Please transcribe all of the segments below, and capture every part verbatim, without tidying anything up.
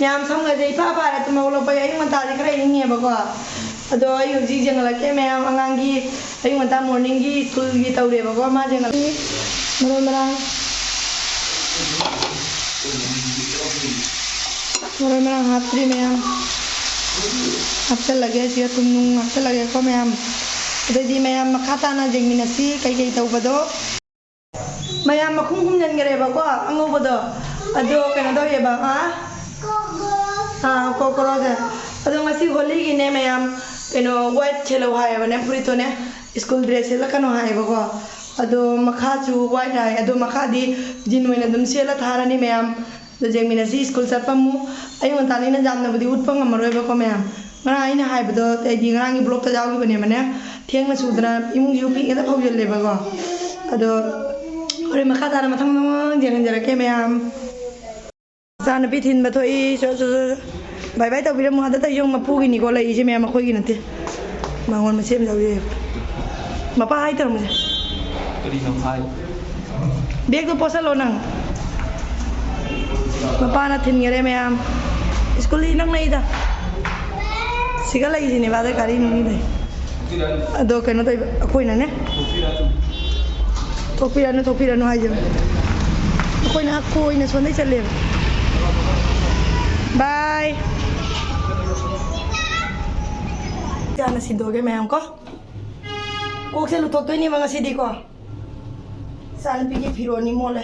ꯃꯌꯥꯝ, ꯁꯝꯒꯁꯦ ꯏꯐꯥ ꯐꯥꯔꯦ꯫ ꯇꯨꯝ ꯍꯧꯒꯠꯂꯛꯄꯒꯤ ꯑꯌꯨꯛ ꯉꯟꯇꯥꯗꯤ ꯈꯔ ꯏꯪꯉꯦꯕꯀꯣ꯫ ꯑꯗꯣ ꯑꯩ ꯍꯧꯖꯤꯛ ꯌꯦꯡꯍꯜꯂꯛꯀꯦ ꯃꯌꯥꯝ, ꯑꯉꯥꯡꯒꯤ ꯑꯌꯨꯛ ꯉꯟꯇꯥ ꯃꯣꯔꯅꯤꯡꯒꯤ ꯁ꯭ꯀꯨꯜꯒꯤ ꯇꯧꯔꯦꯕꯀꯣ꯫ ꯃꯥ ꯌꯦꯡꯍꯜꯂꯛꯀꯦ꯫ ꯃꯔꯣꯏ ꯃꯔꯥꯡ, ꯃꯔꯣꯏ ꯃꯔꯥꯡ ꯍꯥꯞꯇ꯭ꯔꯤ ꯃꯌꯥꯝ꯫ ꯍꯥꯞꯆꯜꯂꯒꯦ ꯁꯤꯒ, ꯊꯨꯝ ꯅꯨꯡ ꯍꯥꯞꯆꯜꯂꯒꯦꯀꯣ ꯃꯌꯥꯝ꯫ ꯑꯗꯩꯗꯤ ꯃꯌꯥꯝ ꯃꯈꯥ ꯇꯥꯅ ꯌꯦꯡꯃꯤꯟꯅꯁꯤ ꯀꯩꯀꯩ ꯇꯧꯕꯗꯣ꯫ ꯃꯌꯥꯝ ꯃꯈꯨꯝ ꯈꯨꯝꯖꯤꯟꯈ꯭ꯔꯦꯕꯀꯣ ꯑꯉꯧꯕꯗꯣ꯫ ꯑꯗꯣ ꯀꯩꯅꯣ ꯇꯧꯋꯦꯕ, ꯑꯥ? ꯑꯥ, ꯀꯣꯀ꯭ꯔꯣꯁꯦ꯫ ꯑꯗꯣ ꯉꯁꯤ ꯍꯣꯂꯤꯒꯤꯅꯦ ꯃꯌꯥꯝ, ꯀꯩꯅꯣ, ꯋꯥꯏꯠ ꯁꯦꯠꯂꯧ ꯍꯥꯏꯌꯦꯕꯅꯦ, ꯐꯨꯔꯤꯠꯇꯣꯅꯦ꯫ ꯁ꯭ꯀꯨꯜ ꯗ꯭ꯔꯦꯁ ꯁꯦꯠꯂꯛꯀꯅꯣ ꯍꯥꯏꯌꯦꯕꯀꯣ꯫ ꯑꯗꯣ ꯃꯈꯥꯁꯨ ꯋꯥꯏꯠ ꯍꯥꯏ꯫ ꯑꯗꯣ ꯃꯈꯥꯗꯤ ꯖꯤꯟ ꯑꯣꯏꯅ ꯑꯗꯨꯝ ꯁꯦꯠꯂ ꯊꯥꯔꯅꯤ ꯃꯌꯥꯝ꯫ ꯑꯗꯣ ꯌꯦꯡꯃꯤꯟꯅꯁꯤ꯫ ꯁ꯭ꯀꯨꯜ ꯆꯠꯄ ꯑꯃꯨꯛ ꯑꯌꯨꯛ ꯉꯟꯇꯥꯅꯤꯅ ꯌꯥꯝꯅꯕꯨꯗꯤ ꯎꯠꯄ ꯉꯝꯃꯔꯣꯏꯕꯀꯣ ꯃꯌꯥꯝ꯫ ꯉꯔꯥꯡ ꯑꯩꯅ ꯍꯥꯏꯕꯗꯣ, ꯑꯩꯗꯤ ꯉꯔꯥꯡꯒꯤ ꯕ꯭ꯂꯣꯛꯇ ꯌꯥꯎꯈꯤꯕꯅꯦꯕꯅꯦ꯫ ꯊꯦꯡꯅ ꯁꯨꯗꯅ ꯏꯃꯨꯡꯁꯤꯁꯨ ꯄꯤꯛ ꯍꯦꯛꯇ ꯐꯧꯖꯤꯜꯂꯦꯕꯀꯣ꯫ ꯑꯗꯣ ꯍꯣꯔꯦꯟ ꯃꯈꯥ ꯇꯥꯅ ꯃꯊꯪ ꯃꯊꯪ ꯌꯦꯡꯍꯟꯖꯔꯛꯀꯦ ꯃꯌꯥꯝ꯫ ꯏꯆꯥꯅꯨꯄꯤ ꯊꯤꯟꯕ ꯊꯣꯛꯏ꯫ ꯆꯣ, ꯆꯣ, ꯆꯣ, ꯆꯣ꯫ ꯕꯥꯏ ꯕꯥꯏ ꯇꯧꯕꯤꯔꯝꯃꯣ꯫ ꯍꯟꯗꯛꯇ ꯌꯦꯡꯉꯨ, ꯃꯄꯨꯒꯤꯅꯤꯀꯣ ꯂꯩꯔꯤꯁꯦ ꯃꯌꯥꯝ, ꯑꯩꯈꯣꯏꯒꯤ ꯅꯠꯇꯦ꯫ ꯃꯉꯣꯟ ꯃꯆꯦ ꯑꯃ ꯌꯥꯎꯖꯩꯑꯕ꯫ ꯃꯄꯥ ꯍꯥꯏ ꯇꯧꯔꯝꯃꯁꯦ꯫ ꯀꯔꯤꯅꯣ ꯍꯥꯏ? ꯕꯦꯒꯇꯣ ꯄꯣꯠꯁꯜꯂꯣ ꯅꯪ꯫ ꯃꯄꯥꯅ ꯊꯤꯟꯈꯔꯦ ꯃꯌꯥꯝ꯫ ꯁ꯭ꯀꯨꯜꯗꯤ ꯏꯅꯛ ꯅꯛꯏꯗ꯫ ꯁꯤꯒ ꯂꯩꯁꯤꯅꯦꯕ ꯑꯗ ꯒꯥꯔꯤ ꯅꯨꯡꯗꯤ ꯂꯩ꯫ ꯑꯗꯣ ꯀꯩꯅꯣ ꯇꯧꯕ ꯑꯩꯈꯣꯏꯅꯅꯦ꯫ ꯊꯣꯛꯄꯤꯔꯅꯨ, ꯊꯣꯛꯄꯤꯔꯅꯨ ꯍꯥꯏꯁꯦ꯫ ꯑꯩꯈꯣꯏꯅ ꯀꯣꯏꯅ ꯁꯣꯟꯗꯩ ꯆꯠꯂꯦꯕ꯫ ꯕꯥꯏ꯫ ꯌꯥꯝꯅ ꯁꯤꯟꯗꯣꯛꯑꯒꯦ ꯃꯌꯥꯝ ꯀꯣ꯫ ꯀꯣꯛꯁꯦ ꯂꯨꯊꯣꯛꯇꯣꯏꯅꯦꯕ ꯉꯁꯤꯗꯤꯀꯣ꯫ ꯏꯆꯥꯅꯨꯄꯤꯒꯤ ꯐꯤꯔꯣꯜꯅꯤ ꯃꯣꯠꯂꯦ꯫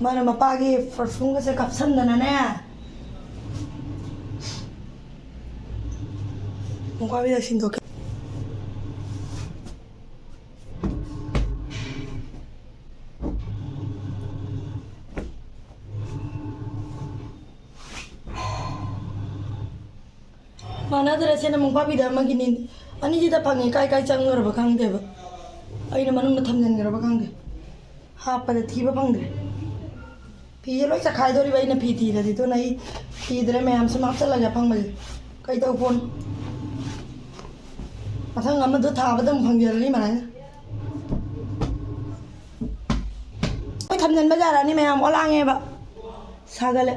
ꯃꯥꯅ ꯃꯄꯥꯒꯤ ꯄꯔꯐ꯭ꯌꯨꯝꯒꯁꯦ ꯀꯥꯞꯁꯟꯗꯅꯅꯦ꯫ ꯃꯣꯝꯄꯥꯛꯐꯤꯗꯛ ꯁꯤꯟꯗꯣꯛꯀꯦ꯫ ꯃꯥꯟꯅꯗ꯭ꯔꯦ, ꯁꯤꯅ ꯃꯣꯝꯄꯥꯛꯐꯤꯗꯛ ꯑꯃꯒꯤꯅꯤ꯫ ꯑꯅꯤꯁꯤꯗ ꯐꯪꯉꯤ, ꯀꯥꯏ ꯀꯥꯏ ꯆꯪꯈ꯭ꯔꯕ ꯈꯪꯗꯦꯕ꯫ ꯑꯩꯅ ꯃꯅꯨꯡꯗ ꯊꯝꯖꯤꯟꯈ꯭ꯔꯕ ꯈꯪꯗꯦ꯫ ꯍꯥꯞꯄꯗ ꯊꯤꯕ ꯐꯪꯗ꯭ꯔꯦ꯫ ꯐꯤꯁꯦ ꯂꯣꯏ ꯆꯈꯥꯏꯗꯣꯔꯤꯕ ꯑꯩꯅ ꯐꯤ ꯊꯤꯔꯗꯤ꯫ ꯑꯗꯨꯅ ꯑꯩ ꯊꯤꯗ꯭ꯔꯦ, ꯃꯌꯥꯝ ꯁꯨꯝ ꯍꯥꯞꯆꯜꯂꯒꯦ ꯑꯐꯪꯕꯁꯦ꯫ ꯀꯩ ꯇꯧ ꯄꯣꯠꯅꯣ? ꯃꯊꯪ ꯑꯃꯗꯣ ꯊꯥꯕꯗ ꯑꯃꯨꯛ ꯐꯪꯖꯔꯅꯤ ꯃꯔꯥꯏꯅ꯫ ꯑꯩ ꯊꯝꯖꯤꯟꯕ ꯌꯥꯔꯛꯑꯅꯤ ꯃꯌꯥꯝ, ꯑꯣꯂꯥꯡꯉꯦꯕ꯫ ꯁꯥꯒꯠꯂꯦ꯫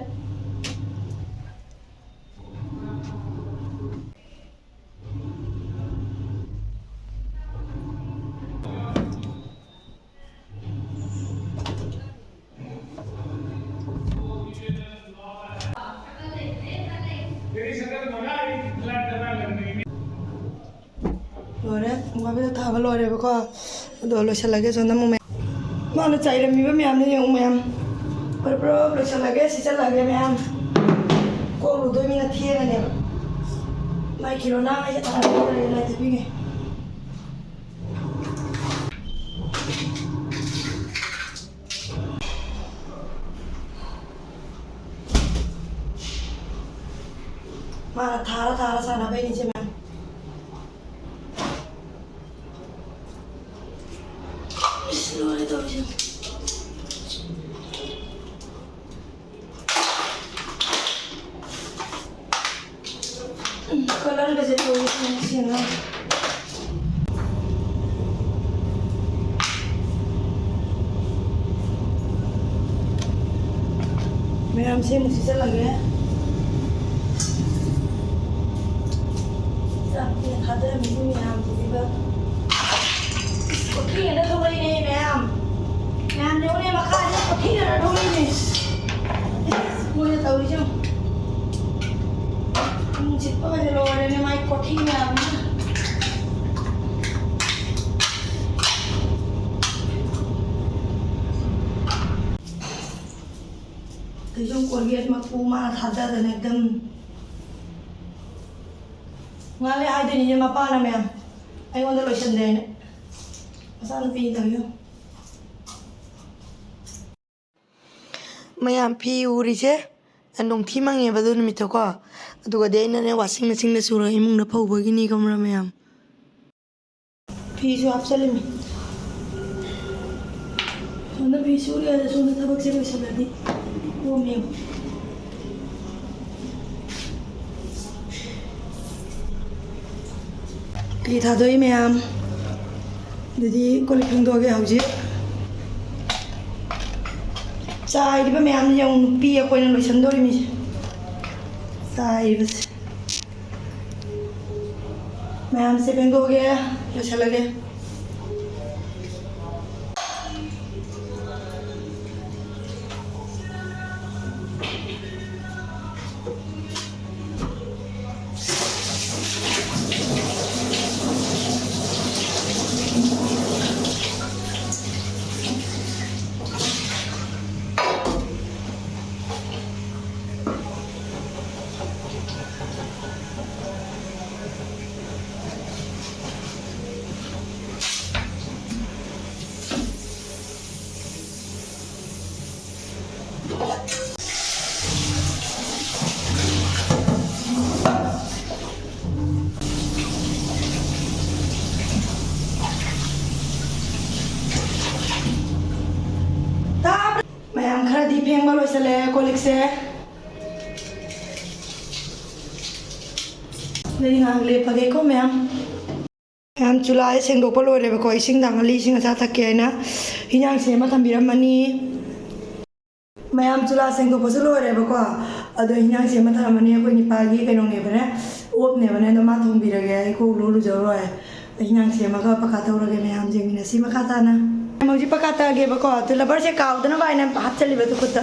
ꯂꯣꯏꯔꯦ, ꯃꯣꯕꯥꯏꯜꯗ ꯊꯥꯕ ꯂꯣꯏꯔꯦꯕꯀꯣ꯫ ꯑꯗꯣ ꯂꯣꯏꯁꯤꯜꯂꯒꯦ꯫ ꯁꯣꯝꯗ ꯑꯃꯨꯛ ꯃꯌꯥꯝ, ꯃꯥꯅ ꯆꯥꯏꯔꯝꯃꯤꯕ ꯃꯌꯥꯝꯗꯣ ꯌꯦꯡꯉꯨ ꯃꯌꯥꯝ꯫ ꯄꯨꯂꯞ ꯄꯨꯂꯞ ꯂꯣꯏꯁꯤꯜꯂꯒꯦ, ꯁꯤꯠꯆꯜꯂꯒꯦ ꯃꯌꯥꯝ꯫ ꯀꯣꯛ ꯂꯨꯗꯣꯏ ꯃꯤꯅ ꯊꯦꯡꯉꯅꯦꯕ꯫ ꯃꯥꯏ ꯀꯤꯔꯣꯅꯥ ꯑꯩ ꯑꯥꯗ ꯂꯩꯔꯦ, ꯂꯥꯏ ꯇꯠꯄꯤꯉꯩ꯫ ꯃꯥꯅ ꯊꯥꯔ ꯊꯥꯔ ꯁꯥꯟꯅꯕꯩꯅꯤ ꯁꯦ ꯃꯌꯥꯝ꯫ ꯏꯁ, ꯂꯣꯏꯔꯦ ꯇꯧꯔꯤꯁꯦ꯫ ꯎꯝ, ꯀꯂꯔꯒꯁꯦ ꯇꯧꯔꯤꯁꯦ ꯌꯥꯝ ꯁꯦꯡꯅ꯫ ꯃꯌꯥꯝꯁꯦ ꯑꯃꯨꯛ ꯁꯤꯠꯆꯜꯂꯒꯦ꯫ ꯆꯥꯛꯇꯤ ꯊꯥꯗꯔꯝꯃꯤꯕ ꯃꯌꯥꯝꯁꯤꯗꯤꯕ꯫ ꯀꯣꯊꯤ ꯉꯥꯛꯇ ꯊꯣꯛꯂꯛꯏꯅꯦ ꯃꯌꯥꯝ꯫ ꯃꯌꯥꯝ ꯌꯦꯡꯉꯨꯅꯦ, ꯃꯈꯥꯁꯤꯗ ꯀꯣꯊꯤ ꯉꯥꯛꯇ ꯊꯣꯛꯂꯛꯏꯅꯦ꯫ ꯏꯁ, ꯃꯣꯏꯅ ꯇꯧꯔꯤꯁꯦ ꯌꯦꯡꯉꯨ꯫ ꯅꯨꯡꯁꯤꯠꯄꯒꯁꯦ ꯂꯣꯏꯔꯦꯅꯦ, ꯃꯥꯏ ꯀꯣꯊꯤ ꯃꯌꯥꯝꯁꯤꯅ꯫ ꯑꯗꯩꯁꯨ ꯀꯣꯜꯒꯦꯠ ꯃꯀꯨ ꯃꯥꯅ ꯊꯥꯗꯗꯅ ꯑꯦꯛꯗꯝ ꯉꯥꯜꯂꯦ ꯍꯥꯏꯗꯣꯏꯅꯤꯅꯦ ꯃꯄꯥꯅ ꯃꯌꯥꯝ꯫ ꯑꯩꯉꯣꯟꯗ ꯂꯣꯏꯁꯟꯗꯦꯅ꯫ ꯃꯆꯥꯅꯨꯄꯤꯅ ꯇꯧꯔꯤꯗꯣ꯫ ꯃꯌꯥꯝ ꯐꯤ ꯎꯔꯤꯁꯦ ꯅꯣꯡꯊꯤ ꯃꯪꯉꯦꯕ ꯑꯗꯨ ꯅꯨꯃꯤꯠꯇꯣꯀꯣ꯫ ꯑꯗꯨꯒꯗꯤ ꯑꯩꯅꯅꯦ ꯋꯥꯁꯤꯡ ꯃꯦꯆꯤꯟꯗ ꯁꯨꯔꯒ ꯏꯃꯨꯡꯗ ꯐꯧꯕꯒꯤꯅꯤ ꯈꯪꯕ꯭ꯔꯥ ꯃꯌꯥꯝ꯫ ꯐꯤꯁꯨ ꯍꯥꯞꯆꯜꯂꯤꯃꯤ꯫ ꯁꯣꯝꯗ ꯐꯤ ꯁꯨꯔꯤ ꯑꯗ ꯁꯣꯝꯗ ꯊꯕꯛꯁꯦ ꯂꯣꯏꯁꯤꯜꯂꯗꯤ ꯀꯣꯝꯃꯦꯕ꯫ ꯐꯤ ꯊꯥꯗꯣꯛꯏ ꯃꯌꯥꯝ꯫ ꯑꯗꯨꯗꯤ ꯀꯣꯜ ꯂꯤꯛ ꯐꯦꯡꯗꯣꯛꯑꯒꯦ ꯍꯧꯖꯤꯛ꯫ ꯆꯥꯏꯔꯤꯕ ꯃꯌꯥꯝꯁꯦ ꯌꯦꯡꯉꯨ, ꯅꯨꯄꯤ ꯑꯩꯈꯣꯏꯅ ꯂꯣꯏꯁꯟꯗꯣꯔꯤꯃꯤꯁꯦ꯫ ꯆꯥꯏꯔꯤꯕꯁꯦ꯫ ꯃꯌꯥꯝꯁꯦ ꯐꯦꯡꯗꯣꯛꯑꯒꯦ, ꯂꯣꯏꯁꯜꯂꯒꯦ꯫ ꯃꯌꯥꯝ, ꯈꯔꯗꯤ ꯐꯦꯡꯕ ꯂꯣꯏꯁꯜꯂꯦ ꯀꯣꯜ ꯂꯤꯛꯁꯦ꯫ ꯑꯗꯨꯗꯤ ꯉꯥꯏꯍꯥꯛ ꯂꯦꯞꯄꯒꯦꯀꯣ ꯃꯌꯥꯝ꯫ ꯃꯌꯥꯝ, ꯆꯨꯂꯥꯁꯦ ꯁꯦꯡꯗꯣꯛꯄ ꯂꯣꯏꯔꯦꯕꯀꯣ, ꯏꯁꯤꯡ ꯊꯥꯡꯒꯠꯂꯤ, ꯏꯁꯤꯡ ꯑꯁꯥ ꯊꯛꯀꯦ ꯍꯥꯏꯅ꯫ ꯍꯤꯟꯖꯥꯡ ꯁꯦꯝꯃ ꯊꯝꯕꯤꯔꯝꯃꯅꯤ꯫ ꯃꯌꯥꯝ, ꯆꯨꯂꯥ ꯁꯦꯡꯗꯣꯛꯄꯁꯨ ꯂꯣꯏꯔꯦꯕꯀꯣ, ꯑꯗꯣ ꯍꯤꯟꯖꯥꯡ ꯁꯦꯝꯃ ꯊꯝꯃꯝꯃꯅꯤ꯫ ꯑꯩꯈꯣꯏ ꯅꯤꯄꯥꯒꯤ ꯀꯩꯅꯣꯅꯦꯕꯅꯦ, ꯑꯣꯞꯅꯦꯕꯅꯦ, ꯑꯗꯣ ꯃꯥ ꯊꯣꯡꯕꯤꯔꯒꯦ, ꯑꯩ ꯀꯣꯛ ꯂꯨ ꯂꯨꯖꯔꯨꯔꯣꯏ꯫ ꯍꯤꯟꯖꯥꯡ ꯁꯦꯝꯃꯒ ꯄꯀꯥ ꯇꯧꯔꯒꯦ, ꯃꯌꯥꯝ ꯌꯦꯡꯃꯤꯟꯅꯁꯤ ꯃꯈꯥ ꯇꯥꯅ꯫ ꯍꯧꯖꯤꯛ ꯄꯀꯥ ꯇꯛꯑꯒꯦꯕꯀꯣ, ꯑꯗꯨ ꯂꯕꯔꯁꯦ ꯀꯥꯎꯗꯅꯕ ꯍꯥꯏꯅ ꯍꯥꯞꯆꯜꯂꯤꯕ, ꯑꯗꯨ ꯈꯨꯠꯇ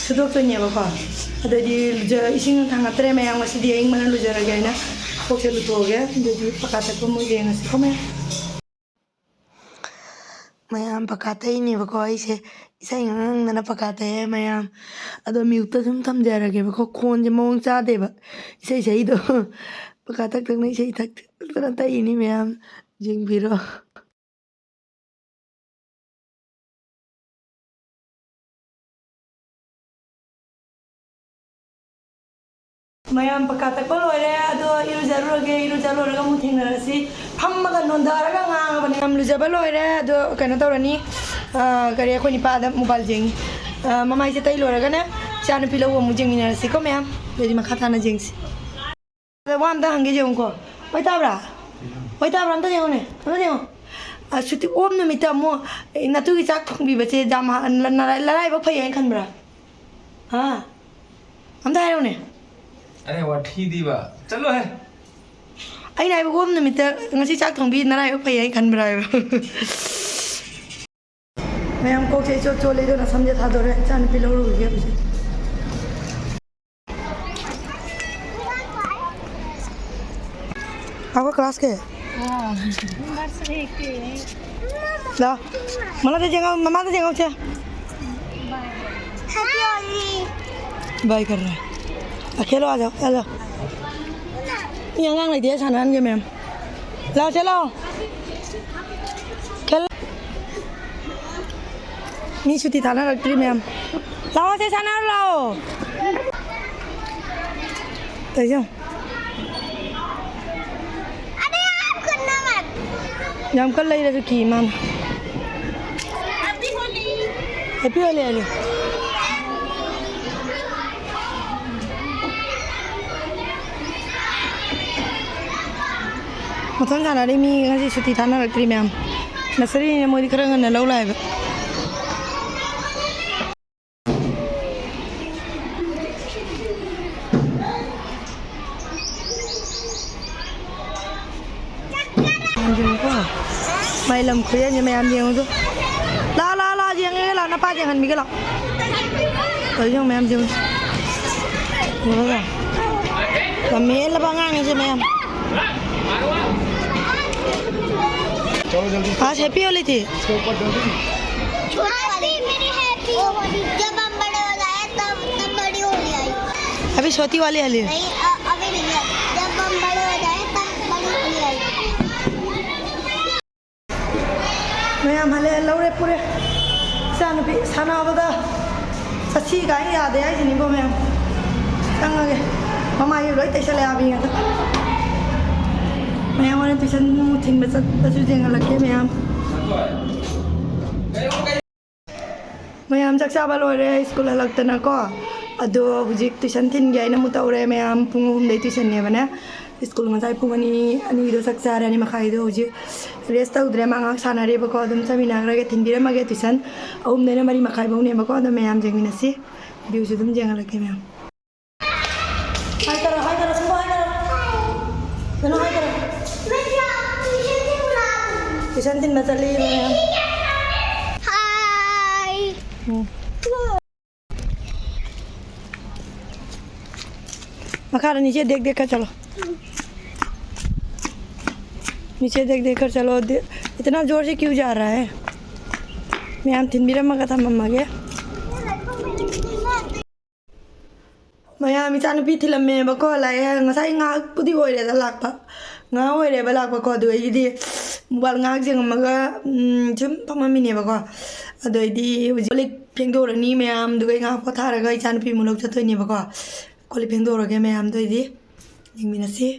ꯁꯨꯗꯣꯛꯇꯣꯏꯅꯦꯕꯀꯣ꯫ ꯑꯗꯨꯗꯤ ꯂꯨꯖ-, ꯏꯁꯤꯡ ꯊꯥꯡꯒꯠꯇ꯭ꯔꯦ ꯃꯌꯥꯝ, ꯉꯁꯤꯗꯤ ꯑꯌꯤꯡꯕꯅ ꯂꯨꯖꯔꯒꯦ ꯍꯥꯏꯅ ꯀꯣꯛꯁꯦ ꯂꯨꯊꯣꯛꯑꯒꯦ꯫ ꯑꯗꯨꯗꯤ ꯄꯀꯥ ꯇꯛꯄ ꯑꯃꯨꯛ ꯌꯦꯡꯉꯁꯤꯀꯣ ꯃꯌꯥꯝ꯫ ꯃꯌꯥꯝ ꯄꯀꯥ ꯇꯛꯏꯅꯦꯕꯀꯣ ꯑꯩꯁꯦ꯫ ꯏꯁꯩ ꯉꯪꯗꯅ ꯄꯀꯥ ꯇꯛꯑꯦ ꯃꯌꯥꯝ꯫ ꯑꯗꯣ ꯃ꯭ꯌꯨꯠꯇ ꯁꯨꯝ ꯊꯝꯖꯔꯒꯦꯕꯀꯣ꯫ ꯈꯣꯟꯁꯦ ꯃꯑꯣꯡ ꯆꯥꯗꯦꯕ꯫ ꯏꯁꯩ ꯁꯛꯏꯗꯣ꯫ ꯄꯀꯥ ꯇꯛ ꯇꯛꯅ ꯏꯁꯩ ꯊꯛ ꯊꯛꯇꯅ ꯇꯛꯏꯅꯤ ꯃꯌꯥꯝ꯫ ꯌꯦꯡꯕꯤꯔꯣ꯫ ꯃꯌꯥꯝ ꯄꯀꯥ ꯇꯛꯄ ꯂꯣꯏꯔꯦ, ꯑꯗꯣ ꯏꯔꯨꯖꯔꯨꯔꯒꯦ, ꯏꯔꯨꯖ ꯂꯣꯏꯔꯒ ꯑꯃꯨꯛ ꯊꯦꯡꯅꯔꯁꯤ꯫ ꯐꯝꯃꯒ ꯅꯣꯟꯊꯔꯒ ꯉꯥꯡꯉꯕꯅꯦ꯫ ꯃꯌꯥꯝ ꯂꯨꯖꯕ ꯂꯣꯏꯔꯦ, ꯑꯗꯣ ꯀꯩꯅꯣ ꯇꯧꯔꯅꯤ, ꯑ, ꯀꯔꯤ, ꯑꯩꯈꯣꯏ ꯅꯤꯄꯥꯗ ꯃꯣꯕꯥꯏꯜ ꯌꯦꯡꯉꯤ꯫ ꯑ, ꯃꯃꯥꯏꯁꯦ ꯇꯩ ꯂꯣꯏꯔꯒꯅꯦ ꯏꯆꯥꯅꯨꯄꯤ ꯂꯧꯕ ꯑꯃꯨꯛ ꯌꯦꯡꯃꯤꯟꯅꯔꯁꯤꯀꯣ ꯃꯌꯥꯝ꯫ ꯑꯗꯨꯗꯤ ꯃꯈꯥ ꯇꯥꯅ ꯌꯦꯡꯁꯤ꯫ ꯑꯗ ꯋꯥ ꯑꯝꯇ ꯍꯪꯒꯦ ꯌꯦꯡꯉꯨꯀꯣ꯫ ꯍꯣꯏ ꯇꯥꯕ꯭ꯔꯥ? ꯍꯣꯏ ꯇꯥꯕ꯭ꯔꯥ? ꯑꯝꯇ ꯌꯦꯡꯉꯨꯅꯦ, ꯑꯝꯇ ꯌꯦꯡꯉꯨ꯫ ꯑ, ꯁꯨꯇꯤ ꯑꯣꯐ ꯅꯨꯃꯤꯠꯇ ꯑꯃꯨꯛ, ꯑꯦ, ꯅꯇꯨꯒꯤ ꯆꯥꯛ ꯊꯣꯡꯕꯤꯕꯁꯦ ꯌꯥꯝ ꯍ-, ꯅ-, ꯅꯔꯥꯏ-, ꯅꯔꯥꯏꯕꯛ ꯐꯩ ꯍꯥꯏꯅ ꯈꯟꯕ꯭ꯔꯥ? ꯍꯥ? ꯑꯝꯇ ꯍꯥꯏꯔꯛꯎꯅꯦ꯫ ꯑꯔꯦ, ꯋꯥꯊꯤꯗꯤꯕ꯫ ꯆꯠꯂꯣꯍꯦ꯫ ꯑꯩꯅ ꯍꯥꯏꯕ, ꯑꯣꯐ ꯅꯨꯃꯤꯠꯇ ꯉꯁꯤ ꯆꯥꯛ ꯊꯣꯡꯕꯤ ꯅꯔꯥꯏꯕꯛ ꯐꯩ ꯍꯥꯏꯅ ꯈꯟꯕ꯭ꯔꯥ ꯍꯥꯏꯕ? ꯃꯌꯥꯝ, ꯀꯣꯛꯁꯦ ꯏꯆꯣꯠ ꯆꯣꯠꯂꯦ, ꯑꯗꯨꯅ ꯁꯝꯁꯦ ꯊꯥꯗꯣꯔꯦ꯫ ꯏꯆꯥꯅꯨꯄꯤ ꯂꯧꯔꯨꯔꯒꯦ ꯍꯧꯖꯤꯛ꯫ आपका क्लास क्या है? हाँ, नर्सरी के। ला, मला ते जेंगा, ममा ते जेंगा उठे। बाय कर रहा है। आ, खेलो, आ जाओ, आ जाओ। ये अंगांग नहीं दिया, सामान के मैम। लाओ, चलो। खेल। ꯃꯤ ꯁꯨꯇꯤ ꯊꯥꯅꯔꯛꯇ꯭ꯔꯤ ꯃꯌꯥꯝ꯫ ꯂꯥꯛꯑꯣ, ꯁꯦ ꯁꯥꯟꯅꯔꯨ ꯂꯥꯛꯑꯣ꯫ ꯇꯧꯏꯁꯦ ꯌꯦꯡꯉꯨ꯫ ꯌꯥꯝ ꯀꯟꯅ ꯂꯩꯔꯁꯨ ꯀꯤ ꯃꯥꯅ꯫ ꯍꯦꯄꯤ ꯍꯣꯂꯤ ꯍꯥꯏꯔꯦ꯫ ꯃꯊꯪ ꯁꯥꯟꯅꯔꯤ ꯃꯤ ꯉꯁꯤ ꯁꯨꯇꯤ ꯊꯥꯅꯔꯛꯇ꯭ꯔꯤ ꯃꯌꯥꯝ꯫ ꯅꯁꯔꯤꯅꯤꯅ ꯃꯣꯏꯗꯤ ꯈꯔ ꯉꯟꯅ ꯂꯧ ꯂꯥꯛꯑꯦꯕ꯫ ꯌꯦꯡꯉꯨꯀꯣ꯫ ꯃꯥꯏ ꯂꯝ ꯈꯨꯌꯦꯟꯁꯦ ꯃꯌꯥꯝ ꯌꯦꯡꯉꯨꯗꯣ꯫ ꯂꯥꯛꯑꯣ, ꯂꯥꯛꯑꯣ, ꯂꯥꯛꯑꯣ, ꯌꯦꯡꯉꯦ, ꯂꯥꯛꯑꯣ, ꯅꯄꯥ ꯌꯦꯡꯍꯟꯕꯤꯒꯦ, ꯂꯥꯛꯑꯣ꯫ ꯇꯧꯔꯤꯁꯦ ꯌꯦꯡꯉꯨ ꯃꯌꯥꯝ ꯌꯦꯡꯉꯨ꯫ ꯌꯦꯡꯉꯨꯀꯣ꯫ ꯂꯝ ꯍꯦꯜꯂꯕ ꯑꯉꯥꯡꯅꯤꯁꯦ ꯃꯌꯥꯝ꯫ आज हैप्पी होली थी। छोटी वाली मेरी हैप्पी होली। जब हम बड़े हो जाए तब, तब बड़ी होली आएगी। अभी छोटी वाली होली है। नहीं, अ-, अभी नहीं है। जब हम बड़े हो जाए तब बड़ी होली आएगी। ꯃꯌꯥꯝ ꯍꯜꯂꯦ, ꯂꯧꯔꯦ, ꯄꯨꯔꯦ꯫ ꯏꯆꯥꯅꯨꯄꯤ ꯁꯥꯟꯅꯕꯗ ꯆꯠꯁꯤ ꯀꯥꯏꯅ ꯌꯥꯗꯦ ꯍꯥꯏꯁꯤꯅꯤꯀꯣ ꯃꯌꯥꯝ꯫ ꯆꯪꯉꯒꯦ꯫ ꯃꯃꯥꯏꯁꯦ ꯂꯣꯏ ꯇꯩꯁꯜꯂꯦ ꯑꯥꯕꯤ ꯉꯥꯛꯇ꯫ ꯃꯌꯥꯝ ꯍꯣꯔꯦꯟ tuition ꯑꯃꯨꯛ ꯊꯤꯟꯕ ꯆꯠꯄꯁꯨ ꯌꯦꯡꯍꯜꯂꯛꯀꯦ ꯃꯌꯥꯝ꯫ ꯃꯌꯥꯝ ꯆꯥꯛ ꯆꯥꯕ ꯂꯣꯏꯔꯦ, ꯁ꯭ꯀꯨꯜ ꯍꯜꯂꯛꯇꯅꯀꯣ꯫ ꯑꯗꯣ ꯍꯧꯖꯤꯛ tuition ꯊꯤꯟꯒꯦ ꯍꯥꯏꯅ ꯑꯃꯨꯛ ꯇꯧꯔꯦ ꯃꯌꯥꯝ꯫ ꯄꯨꯡ ꯑꯍꯨꯝꯗꯩ tuitionꯅꯦꯕꯅꯦ꯫ ꯁ꯭ꯀꯨꯜ ꯉꯁꯥꯏ ꯄꯨꯡ ꯑꯅꯤ, ꯑꯅꯤꯗꯣ ꯆꯥꯛ ꯆꯥꯔꯦ, ꯑꯅꯤ ꯃꯈꯥꯏꯗꯣ꯫ ꯍꯧꯖꯤꯛ ꯔꯦꯁ ꯇꯧꯗ꯭ꯔꯦ, ꯃꯥ ꯉꯥꯏꯍꯥꯛ ꯁꯥꯟꯅꯔꯤꯕꯀꯣ꯫ ꯑꯗꯨꯝ ꯆꯠꯃꯤꯟꯅꯈ꯭ꯔꯒꯦ, ꯊꯤꯟꯕꯤꯔꯝꯃꯒꯦ꯫ ꯇ꯭ꯌꯨꯁꯟ ꯑꯍꯨꯝꯗꯩꯅ ꯃꯔꯤ ꯃꯈꯥꯏ ꯐꯥꯎꯅꯦꯕꯀꯣ꯫ ꯑꯗꯣ ꯃꯌꯥꯝ ꯌꯦꯡꯃꯤꯟꯅꯁꯤ, ꯚ꯭ꯌꯨꯁꯨ ꯑꯗꯨꯝ ꯌꯦꯡꯍꯜꯂꯛꯀꯦ ꯃꯌꯥꯝ꯫ ꯍꯥꯏ ꯇꯧꯔꯣ, ꯍꯥꯏ ꯇꯧꯔꯣ, ꯁꯨꯝꯕ ꯍꯥꯏ ꯇꯧꯔꯣ꯫ ꯀꯩꯅꯣ ꯍꯥꯏ ꯇꯧꯔꯣ꯫ ꯇ꯭ꯌꯨꯁꯟ ꯊꯤꯟꯕ ꯆꯠꯂꯤ ꯃꯌꯥꯝ꯫ ꯎꯝ꯫ ꯃꯈꯥꯗ नीचे देख देख कर चलो। नीचे देख देख कर चलो। दे-, इतना जोर से क्यों जा रहा है? ꯃꯌꯥꯝ ꯊꯤꯟꯕꯤꯔꯝꯃꯒ ꯊꯝꯃꯝꯃꯒꯦ꯫ ꯃꯌꯥꯝ, ꯏꯆꯥꯅꯨꯄꯤ ꯊꯤꯜꯂꯝꯃꯦꯕꯀꯣ, ꯂꯥꯛꯑꯦ꯫ ꯉꯁꯥꯏ ꯉꯥꯏꯍꯥꯛꯄꯨꯗꯤ ꯑꯣꯏꯔꯦꯗ ꯂꯥꯛꯄ, ꯉꯥꯏꯍꯥꯛ ꯑꯣꯏꯔꯦꯕ ꯂꯥꯛꯄꯀꯣ꯫ ꯑꯗꯨ ꯑꯩꯒꯤꯗꯤ ꯃꯣꯕꯥꯏꯜ ꯉꯥꯏꯍꯥꯛ ꯌꯦꯡꯉꯝꯃꯒ, ꯎꯝ, ꯁꯨꯝ ꯐꯝꯃꯝꯃꯤꯅꯦꯕꯀꯣ꯫ ꯑꯗꯨ ꯑꯩꯗꯤ ꯍꯧꯖꯤꯛ ꯀꯣꯜ ꯂꯤꯛ ꯐꯦꯡꯗꯣꯛꯎꯔꯅꯤ ꯃꯌꯥꯝ, ꯑꯗꯨꯒ ꯑꯩ ꯉꯥꯏꯍꯥꯛ ꯄꯣꯊꯥꯔꯒ ꯏꯆꯥꯅꯨꯄꯤ ꯑꯃꯨꯛ ꯂꯧ ꯆꯠꯇꯣꯏꯅꯦꯕꯀꯣ꯫ ꯀꯣꯜ ꯂꯤꯛ ꯐꯦꯡꯗꯣꯛꯎꯔꯒꯦ ꯃꯌꯥꯝꯗꯣ ꯑꯩꯗꯤ꯫ ꯌꯦꯡꯃꯤꯟꯅꯁꯤ꯫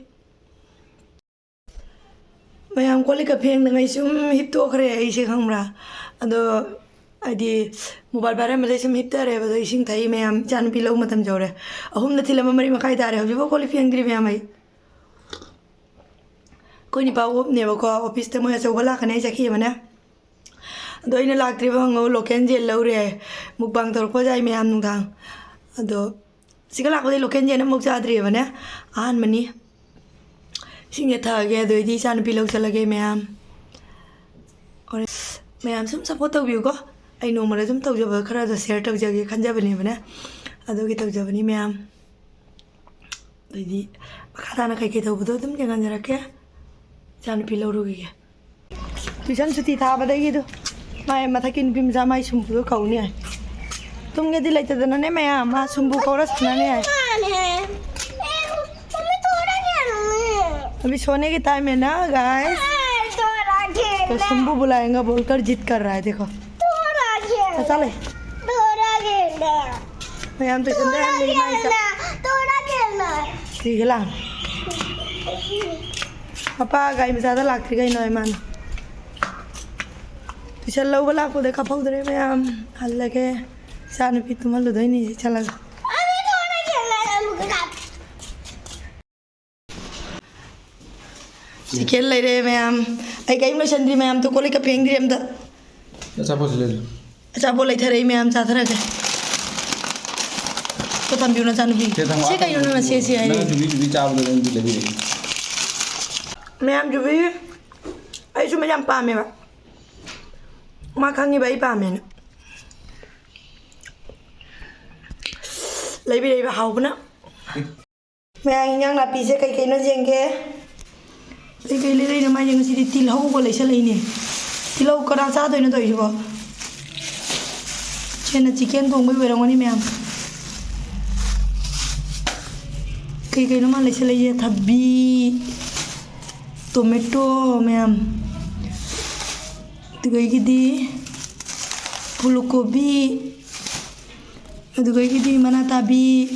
ꯃꯌꯥꯝ ꯀꯣꯜ ꯂꯤꯛꯀ ꯐꯦꯡꯗꯉꯩ ꯁꯨꯝ ꯍꯤꯞꯇꯣꯛꯈ꯭ꯔꯦ ꯑꯩꯁꯦ, ꯈꯪꯕ꯭ꯔꯥ? ꯑꯗꯣ ꯍꯥꯏꯗꯤ ꯃꯣꯕꯥꯏꯜ ꯄꯥꯏꯔꯝꯕꯗꯩ ꯁꯨꯝ ꯍꯤꯞꯊꯔꯦꯕ꯫ ꯑꯗꯣ ꯏꯁꯤꯡ ꯊꯛꯏ ꯃꯌꯥꯝ, ꯏꯆꯥꯅꯨꯄꯤ ꯂꯧ ꯃꯇꯝ ꯌꯧꯔꯦ꯫ ꯑꯍꯨꯝꯗ ꯊꯤꯜꯂꯝꯕ ꯃꯔꯤ ꯃꯈꯥꯏ ꯇꯥꯔꯦ, ꯍꯧꯖꯤꯛꯐꯥꯎ ꯀꯣꯜ ꯂꯤꯛ ꯐꯦꯡꯗ꯭ꯔꯤ ꯃꯌꯥꯝ ꯑꯩ꯫ ꯑꯩꯈꯣꯏ ꯅꯤꯄꯥ ꯑꯣꯞꯅꯦꯕꯀꯣ, ꯑꯣꯐꯤꯁꯇ ꯃꯣꯏ ꯑꯆꯧꯕ ꯂꯥꯛꯀꯅꯤ ꯑꯩ ꯆꯠꯈꯤꯕꯅꯦ꯫ ꯑꯗꯣ ꯑꯩꯅ ꯂꯥꯛꯇ꯭ꯔꯤꯕ ꯍꯪꯉꯧ ꯂꯣꯀꯦꯜ ꯖꯦꯜ ꯂꯧꯔꯦ꯫ ꯃꯨꯛꯕꯥꯡ ꯇꯧꯔꯛꯄ ꯌꯥꯏ ꯃꯌꯥꯝ ꯅꯨꯡꯗꯥꯡ꯫ ꯑꯗꯣ ꯁꯤꯒ ꯂꯥꯛꯄꯗꯩ ꯂꯣꯀꯦꯜ ꯖꯦꯜ ꯑꯃꯨꯛ ꯆꯥꯗ꯭ꯔꯤꯕꯅꯦ, ꯑꯍꯥꯟꯕꯅꯤ꯫ ꯏꯁꯤꯡꯁꯦ ꯊꯛꯑꯒꯦ, ꯑꯗꯨ ꯑꯩꯗꯤ ꯏꯆꯥꯅꯨꯄꯤ ꯂꯧ ꯆꯠꯂꯒꯦ ꯃꯌꯥꯝ꯫ ꯍꯣꯔꯦꯟ ꯃꯌꯥꯝ ꯁꯨꯝ ꯁꯞꯄꯣꯔꯠ ꯇꯧꯕꯤꯌꯨꯀꯣ꯫ ꯑꯩ ꯅꯣꯡꯃꯗ ꯁꯨꯝ ꯇꯧꯖꯕ ꯈꯔꯗꯣ ꯁꯤꯌꯔ ꯇꯧꯖꯒꯦ ꯈꯟꯖꯕꯅꯦꯕꯅꯦ, ꯑꯗꯨꯒꯤ ꯇꯧꯖꯕꯅꯤ ꯃꯌꯥꯝ꯫ ꯑꯗꯩꯗꯤ ꯃꯈꯥ ꯇꯥꯅ ꯀꯩꯀꯩ ꯇꯧꯕꯗꯣ ꯑꯗꯨꯝ ꯌꯦꯡꯍꯟꯖꯔꯛꯀꯦ꯫ ꯏꯆꯥꯅꯨꯄꯤ ꯂꯧꯔꯨꯈꯤꯒꯦ꯫ ꯇ꯭ꯌꯨꯁꯟ ꯁꯨꯇꯤ ꯊꯥꯕꯗꯒꯤꯗꯣ ꯃꯥꯏ ꯃꯊꯛꯀꯤ ꯅꯨꯄꯤ ꯃꯆꯥ ꯃꯥꯏ ꯁꯨꯝꯕꯨꯗꯣ ꯀꯧꯅꯤ ꯍꯥꯏ꯫ ꯇꯨꯝꯒꯦꯗꯤ ꯂꯩꯇꯗꯅꯅꯦ ꯃꯌꯥꯝ, ꯃꯥ ꯁꯨꯝꯕꯨ ꯀꯧꯔ ꯁꯥꯟꯅꯅꯤ ꯍꯥꯏ꯫ अभी सोने के टाइम है ना गाइस। तो सुम्बू बुलाएगा बोलकर जिद कर रहा है, देखो। तो चले। ꯃꯌꯥꯝ ꯇꯨꯏꯁꯟꯗ ꯍꯜꯂꯤ ꯏꯃꯥ ꯏꯆꯥ꯫ ꯁꯤ ꯍꯦꯂꯥ꯫ ꯃꯄꯥ ꯒꯥꯔꯤ ꯃꯆꯥꯗ ꯂꯥꯛꯇ꯭ꯔꯤ ꯀꯩꯅꯣ ꯏꯃꯥꯅ꯫ ꯇꯨꯏꯁꯟ ꯂꯧꯕ ꯂꯥꯛꯄꯗ ꯀꯥꯞꯍꯧꯗ꯭ꯔꯦ ꯃꯌꯥꯝ꯫ ꯍꯜꯂꯒꯦ꯫ ꯏꯆꯥ ꯅꯨꯄꯤ ꯇꯨꯝꯍꯜꯂꯨꯗꯣꯏꯅꯤ ꯆꯠꯂꯒ꯫ अभी थोड़ा खेलना है मुझे। ꯆꯤꯀꯦꯟ ꯂꯩꯔꯦ ꯃꯌꯥꯝ꯫ ꯑꯩ ꯀꯔꯤꯝ ꯂꯣꯏꯁꯟꯗ꯭ꯔꯤ ꯃꯌꯥꯝ꯫ ꯇꯨ ꯀꯣꯜ ꯂꯤꯛꯀ ꯐꯦꯡꯗ꯭ꯔꯤ ꯑꯝꯇ꯫ ꯑꯆꯥꯄꯣꯠꯁꯤ ꯂꯩꯔꯦ꯫ ꯑꯆꯥꯄꯣꯠ ꯂꯩꯊꯔꯛꯏ ꯃꯌꯥꯝ ꯆꯥꯊꯔꯒꯦ꯫ ꯇꯣ ꯇꯝꯕꯤꯌꯨ ꯅꯆꯥꯅꯨꯄꯤ꯫ ꯁꯦ ꯊꯝꯃꯣ꯫ ꯁꯤ ꯀꯩꯅꯣ ꯅꯪꯅ ꯁꯦ ꯁꯦ ꯍꯥꯏꯔꯤ? ꯅꯪ ꯖꯨꯕꯤ ꯖꯨꯕꯤ ꯆꯥꯕꯗꯣ ꯅꯪꯗꯤ ꯂꯩꯕꯤꯔꯛꯏ꯫ ꯃꯌꯥꯝ ꯖꯨꯕꯤ ꯑꯩꯁꯨ ꯃꯌꯥꯝ ꯄꯥꯝꯃꯦꯕ꯫ ꯃꯥ ꯈꯪꯉꯤꯕ ꯑꯩ ꯄꯥꯝꯃꯦꯅ꯫ ꯂꯩꯕꯤꯔꯛꯏꯕ ꯍꯥꯎꯕꯅ꯫ ꯃꯌꯥꯝ ꯏꯟꯖꯥꯡ ꯅꯥꯄꯤꯁꯦ ꯀꯩ ꯀꯩꯅꯣ ꯌꯦꯡꯒꯦ꯫ ꯀꯩ ꯀꯩ ꯂꯩꯔꯛꯏꯅꯣ ꯃꯥ ꯌꯦꯡꯉꯨ꯫ ꯁꯤꯗꯤ ꯇꯤꯜꯍꯧꯒ ꯂꯩꯁꯜꯂꯛꯏꯅꯦ꯫ ꯇꯤꯜꯍꯧ ꯀꯅꯥ ꯆꯥꯗꯣꯏꯅꯣ ꯇꯧꯔꯤꯁꯤꯕꯣ? ꯁꯦꯟꯅ ꯆꯤꯀꯦꯟ ꯊꯣꯡꯕꯩ ꯑꯣꯏꯔꯝꯒꯅꯤ ꯃꯌꯥꯝ꯫ ꯀꯩ ꯀꯩꯅꯣ ꯃꯥ ꯂꯩꯁꯜꯂꯛꯏꯁꯦ? ꯊꯕꯤ, ꯇꯣꯃꯦꯇꯣ ꯃꯌꯥꯝ꯫ ꯑꯗꯨꯗꯒꯤꯗꯤ ꯐꯨꯜ ꯀꯣꯕꯤ, ꯑꯗꯨꯗꯒꯤꯗꯤ ꯃꯅꯥ ꯇꯥꯕꯤ,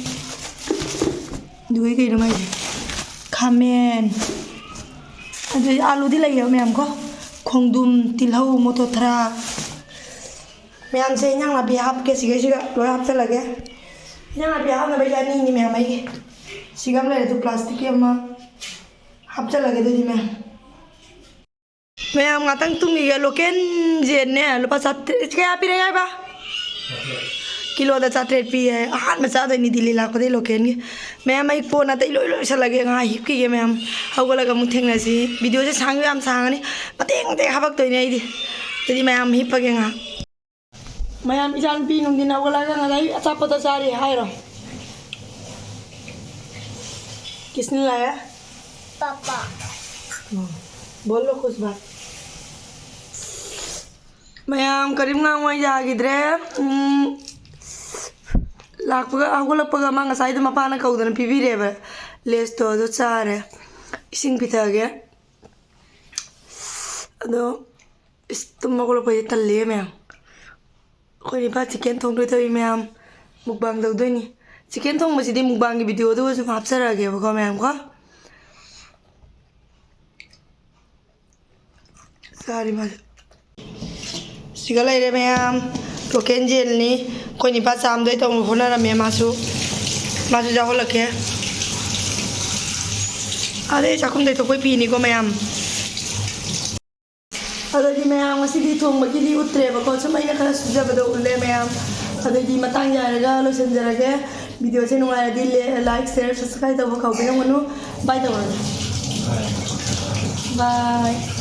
ꯑꯗꯨꯗꯒꯤ ꯀꯩꯅꯣ ꯃꯥꯏꯁꯦ? ꯈꯥꯃꯦꯟ꯫ ꯑꯗꯨꯗꯩ ꯑꯥꯂꯨꯗꯤ ꯂꯩꯌꯦꯕ ꯃꯌꯥꯝ ꯀꯣ꯫ ꯈꯣꯡꯗ꯭ꯔꯨꯝ, ꯇꯤꯜꯍꯧ, ꯃꯣꯇꯣꯊ꯭ꯔꯥ꯫ ꯃꯌꯥꯝꯁꯦ ꯏꯟꯖꯥꯡ ꯅꯥꯄꯤ ꯍꯥꯞꯀꯦ ꯁꯤꯈꯩꯁꯤꯒ ꯂꯣꯏ ꯍꯥꯞꯆꯜꯂꯒꯦ꯫ ꯏꯟꯖꯥꯡ ꯅꯥꯄꯤ ꯍꯥꯞꯅꯕ ꯑꯩꯁꯦ ꯑꯅꯤꯅꯤ ꯃꯌꯥꯝ ꯑꯩꯒꯤ꯫ ꯁꯤꯒ ꯑꯃ ꯂꯩꯔꯦ, ꯑꯗꯨ ꯄ꯭ꯂꯥꯁꯇꯤꯛꯀꯤ ꯑꯃ ꯍꯥꯞꯆꯜꯂꯒꯦ ꯑꯗꯨꯗꯤ ꯃꯌꯥꯝ꯫ ꯃꯌꯥꯝ ꯉꯥꯛꯇꯪ ꯇꯨꯝꯈꯤꯒꯦ꯫ ꯂꯣꯀꯦꯜ ꯌꯦꯟꯅꯦ ꯂꯨꯄꯥ ꯆꯥꯇ꯭ꯔꯦꯠ, ꯀꯌꯥ ꯄꯤꯔꯛꯑꯦ ꯍꯥꯏꯕ? ꯀꯤꯂꯣꯗ ꯆꯥꯇ꯭ꯔꯦꯠ ꯄꯤ ꯍꯥꯏ꯫ ꯑꯍꯥꯟꯕ ꯆꯥꯗꯣꯏꯅꯤ ꯗꯤꯜꯂꯤ ꯂꯥꯛꯄꯗꯩ ꯂꯣꯀꯦꯜꯒꯤ꯫ ꯃꯌꯥꯝ ꯑꯩ ꯀꯣꯟꯅ ꯑꯇꯩ ꯂꯣꯏ ꯂꯣꯏꯁꯜꯂꯒꯦ꯫ ꯉꯥꯏꯍꯥꯛ ꯍꯤꯞꯈꯤꯒꯦ ꯃꯌꯥꯝ꯫ ꯍꯧꯒꯠꯂꯒ ꯑꯃꯨꯛ ꯊꯦꯡꯅꯁꯤ꯫ ꯚꯤꯗꯤꯑꯣꯁꯦ ꯁꯥꯡꯁꯨ ꯌꯥꯝ ꯁꯥꯡꯉꯅꯤ꯫ ꯃꯇꯦꯛ ꯃꯇꯦꯛ ꯍꯥꯄꯛꯇꯣꯏꯅꯦ ꯑꯩꯗꯤ꯫ ꯑꯗꯨꯗꯤ ꯃꯌꯥꯝ ꯍꯤꯞꯄꯒꯦ ꯉꯥꯏꯍꯥꯛ꯫ ꯃꯌꯥꯝ ꯏꯆꯥꯅꯨꯄꯤ ꯅꯨꯡꯊꯤꯟ ꯍꯧꯒꯠꯂꯒ ꯉꯁꯥꯏ ꯑꯆꯥꯄꯣꯠꯇ ꯆꯥꯔꯤ ꯍꯥꯏꯔꯣ? किसने लाया? पापा। बोलो कुछ बात। ꯃꯌꯥꯝ ꯀꯔꯤꯝ ꯉꯥꯡꯉꯣꯏ ꯌꯥꯈꯤꯗ꯭ꯔꯦ꯫ ꯎꯝ, ꯂꯥꯛꯄꯒ, ꯍꯧꯒꯠꯂꯛꯄꯒ ꯃꯥ ꯉꯁꯥꯏꯗꯣ ꯃꯄꯥꯅ ꯀꯧꯗꯅ ꯄꯤꯕꯤꯔꯦꯕ ꯂꯦꯁꯇꯣ, ꯑꯗꯨ ꯆꯥꯔꯦ꯫ ꯏꯁꯤꯡ ꯄꯤꯊꯛꯑꯒꯦ꯫ ꯑꯗꯣ ꯏꯁ, ꯇꯨꯝ ꯍꯧꯒꯠꯂꯛꯄꯩꯗꯤ ꯇꯜꯂꯦ ꯃꯌꯥꯝ꯫ ꯑꯩꯈꯣꯏ ꯅꯤꯄꯥ ꯆꯤꯀꯦꯟ ꯊꯣꯡꯗꯣꯏ ꯇꯧꯏ ꯃꯌꯥꯝ꯫ ꯃꯨꯛꯕꯥꯡ ꯇꯧꯗꯣꯏꯅꯤ꯫ ꯆꯤꯀꯦꯟ ꯊꯣꯡꯕꯁꯤꯗꯤ ꯃꯨꯛꯕꯥꯡꯒꯤ ꯚꯤꯗꯤꯑꯣꯗꯨꯒ ꯁꯨꯝ ꯍꯥꯞꯆꯔꯛꯑꯒꯦꯕꯀꯣ ꯃꯌꯥꯝ ꯀꯣ꯫ ꯆꯥꯔꯤ ꯃꯥꯁꯦ꯫ ꯁꯤꯒ ꯂꯩꯔꯦ ꯃꯌꯥꯝ꯫ ꯂꯣꯀꯦꯜ ꯌꯦꯟꯅꯤ꯫ ꯑꯩꯈꯣꯏ ꯅꯤꯄꯥ ꯆꯥꯝꯗꯣꯏ ꯇꯧꯅ ꯍꯣꯠꯅꯔꯝꯃꯦ ꯃꯥꯁꯨ꯫ ꯃꯥꯁꯨ ꯌꯥꯎꯍꯜꯂꯛꯀꯦ꯫ ꯑꯗꯩ ꯆꯥꯛꯈꯨꯝ ꯇꯩꯊꯣꯛꯄꯩ ꯐꯤꯅꯤꯀꯣ ꯃꯌꯥꯝ꯫ ꯑꯗꯨꯗꯤ ꯃꯌꯥꯝ ꯉꯁꯤꯗꯤ ꯊꯣꯡꯕꯒꯤꯗꯤ ꯎꯠꯇ꯭ꯔꯦꯕꯀꯣ, ꯁꯨꯝ ꯑꯩꯅ ꯈꯔ ꯁꯨꯖꯕꯗꯣ ꯎꯠꯂꯦ ꯃꯌꯥꯝ꯫ ꯑꯗꯨꯗꯤ ꯃꯇꯥꯡ ꯌꯥꯔꯒ ꯂꯣꯏꯁꯤꯟꯖꯔꯒꯦ꯫ ꯚꯤꯗꯤꯑꯣꯁꯦ ꯅꯨꯡꯉꯥꯏꯔꯗꯤ like, share, subscribe ꯇꯧꯕ ꯀꯥꯎꯕꯤꯔꯝꯒꯅꯨ꯫ Bye ꯇꯧꯔꯒꯦ꯫ Bye꯫